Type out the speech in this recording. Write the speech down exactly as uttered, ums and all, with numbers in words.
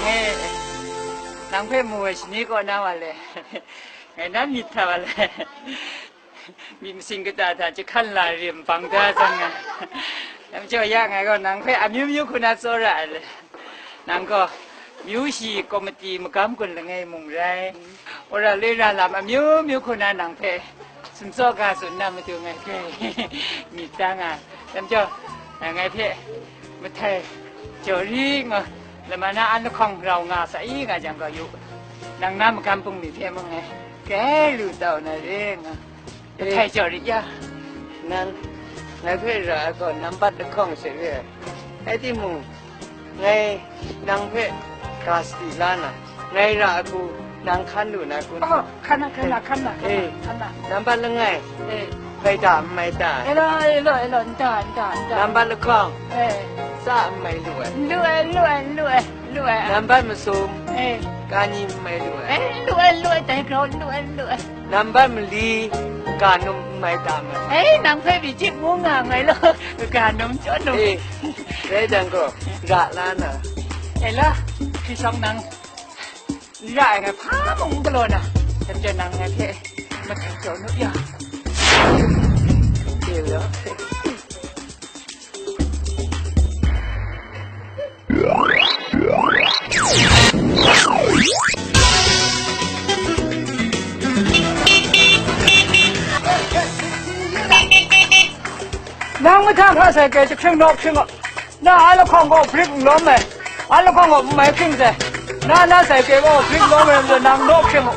Eh, nang hpe mu ai shani kaw na wa le. Ngai nan myit hta wa le. Myit masing kata hta jahkan la rim bang da jang nga. Dam jaw ya ngai gaw nang hpe amyu myu hku na tsawra ai le. Nang gaw myu shi komiti magam gun langai mung rai. Wora loi ra lam amyu myu hku na nang hpe sumtsaw ga tsun na matu ngai hpe myit da nga. Dam jaw, ngai hpe mahtai jaw ri nga, lama na an lahkawng rau nga sa i nga jang gaw yu. Nang na magam bungli hpe mung ngai kai lu tau na re nga. Mahtai jaw ri ya. Nang ngai hpe ra ai gaw nambat lahkawng she re ai. Rai timung, ngai nang hpe ga sadi la na, ngai ra ai hku nang hkan lu na kun? Oh, hkan na, hkan na, hkan na, hkan na, Eh. hkan na. Nambat langai, Eh. hpai da n mai ta? Elo, elo, elo, nta, nta, nta. Nambat lahkawng, Eh. tsa n mai lu ai? Lu ai, lu ai, lu ai, lu ai. Nambat masum, Eh. kani n mai lu ai? Eh, lu ai, lu ai, dai grau, lu ai, lu ai. Nambat mali, ga num n mai ta ma? Eh, nang hpe byi jip ngu nga ngai law, ga num jaw num. Eh, dai jang gaw, ga la na. Eh la, hkrisawng nang, n ra ai ngai hpa mung n galaw na, dam jaw nang ngai hpe mahtai jaw nu ya. Eh, la. Nang mahtang hta sai ke jahkring naw hkring a, na a lahkawng gaw brik n lawm ai, a lahkawng gaw n mai hkring sai, na na sai ke gaw brik lawm ai majaw nang naw hkring u.